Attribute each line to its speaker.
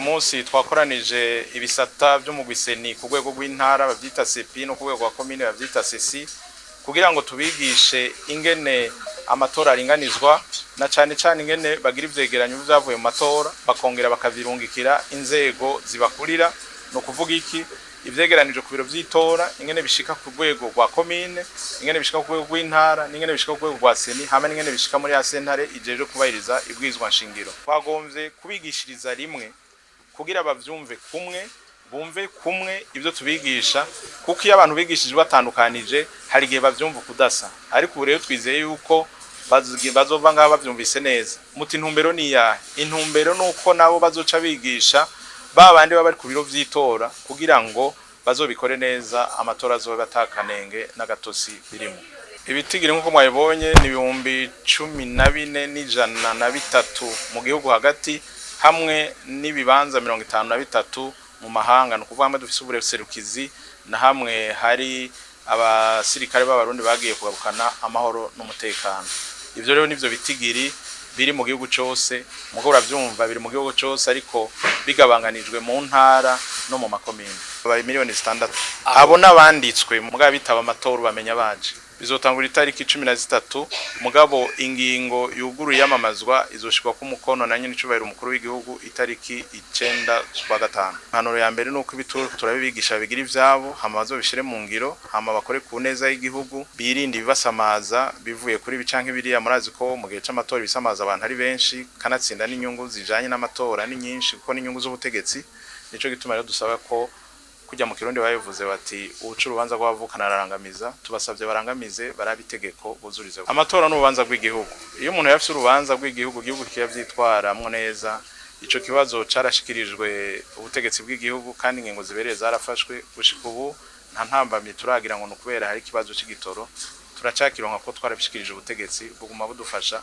Speaker 1: Munsi twakoranije ibisata vy'umugwi CENI ku rwego rw'intara bavyita CEPI, no ku rwego rwa komine bavyita CECI, kugira ngo tubigishe ingene amatora aringanizwa, na cane cane ingene bagira ivyegeranyo vyavuye mu matora, bakongera bakavirungikira inzego zibakurira. No kuvuga iki? Ivyegeranije ku biro vy'itora, ingene bishika ku rwego rwa komine, ingene bishika ku rwego rw'intara, n'ingene bishika ku rwego rwa CENI, hamwe n'ingene bishika muri ya sentare ijejwe kubahiriza ibwirizwa nshingiro. Twagomvye kubigishiriza rimwe kugira bavyumve kumwe, bumve kumwe ibyo tubigisha, kuko iyo abantu bigishije batandukanije hari igihe bavyumva kudasa. Ariko ubu rero twizeye yuko bazova ngaha bavyumvise neza. Muti intumbero ni iyahe? Intumbero ni uko nabo bazoca bigisha ba bandi baba bari ku biro vy'itora, kugira ngo bazobikore neza, amatora azobe atakanenge n'agatosi birimo. Ibitigiri nk'uko mwabibonye ni 14,103 mu gihugu hagati, hamwe n'ibibanza 53 mu mahanga. Ni ukuvuga hamwe dufise ubuserukizi na hamwe hari abasirikare b'Abarundi bagiye kugarukana amahoro n'umutekano. Ivyo rero nivyo bitigiri biri mu gihugu cose. Mugo uravyumva, biri mu gihugu cose ariko bigabanganijwe mu ntara no mu makomine. Babaye miliyoni 6 abo n'abanditswe, mugabo bitaba amatora bamenya baje. Bizotangura itariki 13, mugabo ingingo yuguruye yamamazwa izoshirwa ku mukono na nyene icubahiro umukuru w'igihugu itariki 9 z'ukwa gatanu. Impanuro ya mbere nuko ibituro turabibigisha bigira ivyabo, hama bazobishire mu ngiro, hama bakore ku neza y'igihugu, birinde ibibasamaza bivuye kuri ibi canke biriya. Murazi ko mu gihe c'amatora ibisamaza abantu ari benshi, kanatsinda n'inyungu zijanye n'amatora ni nyinshi, kuko n'inyungu z'ubutegetsi. Nico gituma rero dusaba ko kujya mu Kirundi babivuze bati: "Uca urubanza rw'abavukana ararangamiza." Tubasabye barangamize, barabe itegeko, buzurize. Amatora n'urubanza rw'igihugu. Iyo umuntu yafise urubanza rw'igihugu, igihugu kiyavyitwaramwo neza. Ico kibazo carashikirijwe ubutegetsi bw'igihugu kandi ingingo zibereye zarafashwe. Gushika ubu nta ntambamyi turagira ngo ni ukubera hari ikibazo c'igitoro. Turacakironka ko twarabishikirije ubutegetsi, buguma budufasha.